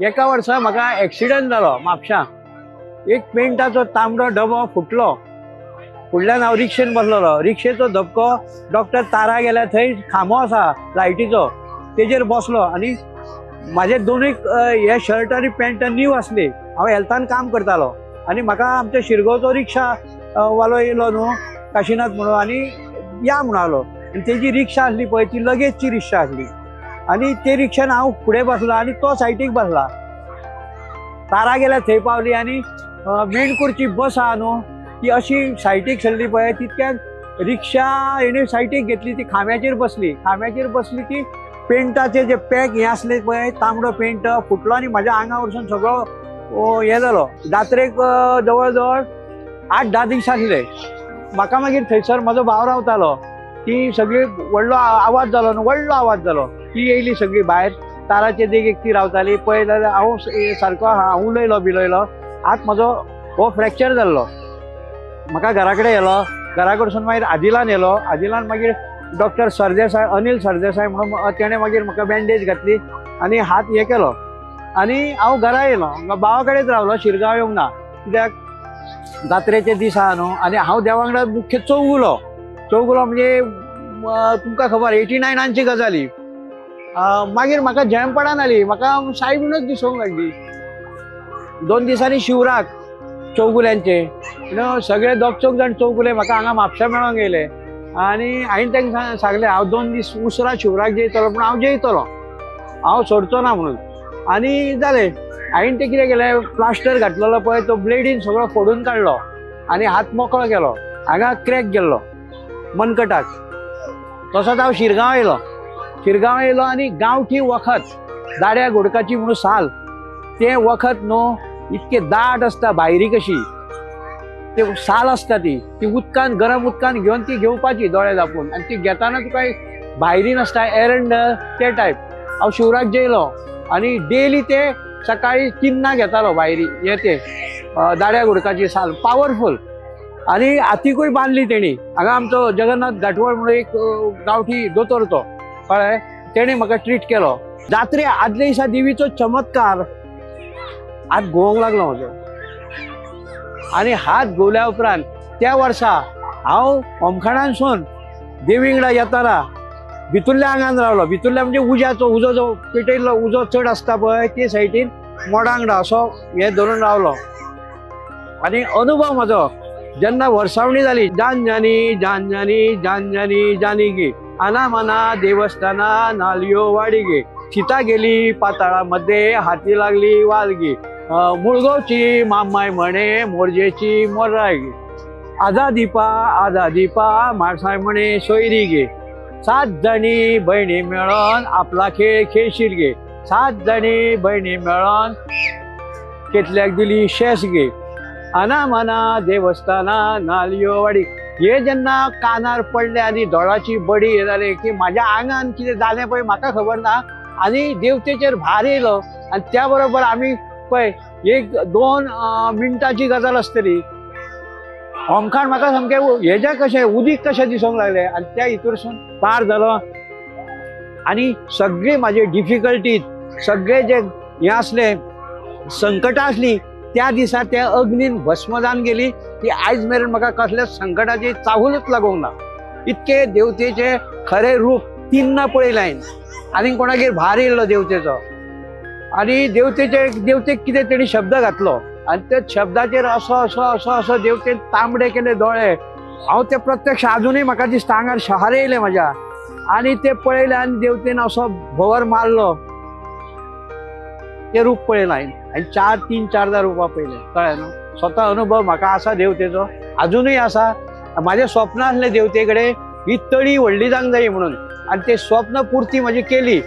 एका वर्सा म्हाका एक्सिडंट जालो म्हापशां. एक पेंटाचो तांबडो डबो फुटलो, फुडल्यान हांव रिक्षेन बसलेलो, रिक्षेचो धपको डॉक्टर तारा गेल्या थंय खांबो आसा लायटीचो तेजेर बसलो आनी म्हाजे दोनूय हे शर्ट आनी पॅन्ट न्यू आसली. हांव हेल्थान काम करतालो आनी म्हाका आमच्या शिरगांवचो रिक्षा वालो येयलो न्हू काशीनाथ म्हणून आनी या म्हणालो आनी तेजी रिक्षा आसली पळय ती लगेजची रिक्षा आसली आनी ते रिक्षान हांव फुडें बसला आनी तो सायडीक बसला. तारा गेल्या थंय पावली आनी मेणकुरची बस आहा न्हू ती अशी सायडीक सरली पळय, तितक्यान रिक्षा हेणे सायडीक घेतली, ती खांब्याचेर बसली. खांब्याचेर बसली ती पेंटाचे जे पॅक हे आसले पळय तांबडो पेंट फुटलो आनी म्हाज्या आंगा वरसून सगळो हे जालो. जात्रेक जवळ जवळ 8-10 दीस आसले. म्हाका मागीर थंयसर म्हजो भाव रावतालो, ती सगळी व्हडलो आवाज जालो न्हू, व्हडलो आवाज जालो, ती येयली सगळी भायर. ताराचे देगेक ती रावताली पळय जाल्यार हांव सारको हांव उलयलो बिलयलो, हात म्हजो हो फ्रॅक्चर जाल्लो. म्हाका घरा कडेन येयलो, घरा कडसून मागीर आदिलान येयलो, आदिलान मागीर डॉक्टर सरदेसाय अनिल सरदेसाय म्हणून तेणें मागीर म्हाका बँडेज घातली आनी हात हे केलो आनी हांव घरा येयलो. भावा कडेच रावलो, शिरगांव येवंक ना कित्याक जात्रेचे दीस आहा न्हू. आनी हांव देवा वांगडा मुख्य चौगुलो, चौगुलो म्हणजे तुमकां खबर 89 ची गजाली. मागीर म्हाका जयंपडान आली, म्हाका सायबीनच दिसूंक लागली. 2 दिसांनी शिवराक चौगुल्यांचे सगळे दोग चौग जाण चौगुले म्हाका हांगा म्हापशा मेळोंक येयले आनी हांवें तांकां सांगलें हांव 2 दीस उसरां शिवराक जेयतलो पूण हांव जेयतलो, हांव सोडचो ना म्हणून. आनी जालें, हांवें तें कितें केलें प्लास्टर घातलेलो पळय तो ब्लेडीन सगळो फोडून काडलो आनी हात मोकळो केलो. हांगा क्रॅक गेल्लो मनकटाक. तसोच हांव शिरगांव येयलो, शिरगांव येयलो आनी गांवठी वखद दाड्या गोडकाची म्हणून साल, तें वखद न्हू इतकें दाट आसता भायरी कशी, ते साल आसता ती ती उदकान गरम उदकान घेवन ती घेवपाची दोळे धापून आनी ती घेताना तुका भायरी नासता एरंड ते टायप. हांव शिवराक जेयलो आनी डेली ते सकाळी 3 घेतालो भायरी हे ते दाड्या गुडकाची साल पावरफूल. आनी हातीकूय बांदली तेणी. हांगा आमचो जगन्नाथ घाटवळ म्हणून एक गांवठी दोतोर तो कळ्ळें, तेणी म्हाका ट्रीट केलो. जात्रे आदल्या दिसा देवीचो चमत्कार, हात घुंवंक लागलो म्हजो आनी हात घुंवल्या उपरांत त्या वर्सा हांव ओमखाणानसून देवी वांगडा येताना भितुरल्या आंगान रावलो. भितुरल्या म्हणजे उज्याचो उजो जो पेटयल्लो उजो चड आसता पळय ते सायडीन मोडांगडा असो हे धरून रावलो. आनी अनुभव म्हजो जेन्ना वर्सावणी जाली, जान जानी जान जानी जान जानी जानी गे आना मना देवस्थाना नालयो वाडी गे, सीता गेली पाताळामध्ये हाती लागली वालगी, मुळगांवची मामाय म्हणे मोरजेची मोराय गे, आझादीपा आझादीपा म्हाळसाय म्हणे सोयरी गे, 7 जाणी भयणी मेळोन आपला खेळ खेळशील गे, 7 जाणी भयणी मेळोन केतल्याक दिली शेस गे, आना मना देवस्थाना नालयो वाडी. हे जेन्ना कानार पडले आनी दोळाची बडी हे जाले की म्हाज्या आंगान कितें जालें पळय म्हाका खबर ना आनी देवतेचेर भार येयलो. आनी त्या बरोबर आमी पळय 1-2 मिनटाची गजाल आसतली, होमखाण म्हाका सामकें हेज्या कशें उदीक कशें दिसूंक लागलें आनी त्या हितूरसून पार जालो. आनी सगळी म्हाजी डिफिकल्टीज सगळे जे हें आसलें संकटां आसलीं त्या दिसा त्या अग्नीन भस्म जावन गेली ती आयज मेरेन म्हाका कसल्याच संकटाची चाहूलच लागूंक ना. इतके देवतेचें खरें रूप 3 पळयलें हांवें आनी कोणागेर भार येयल्लो देवतेचो आनी देवतेचे देवतेक कितें तेणी शब्द घातलो आनी त्या शब्दाचेर असो असो असो असो देवतेन तांबडे केले दोळे. हांव ते प्रत्यक्ष आजुनूय म्हाका दिसता आंगार शहारे येयले म्हाज्या आनी ते पळयले आनी देवतेन असो भोंवर मारलो ते रूप पळयलां हांवें आनी 3-4 रुपां पळयलें. कळ्ळें न्हू, स्वता अनुभव म्हाका आसा देवतेचो आजुनूय आसा. म्हाजें स्वप्न आसलें देवते कडेन ही तळी व्हडली जावंक जाय म्हणून आनी ते स्वप्न पुर्ती म्हाजी केली.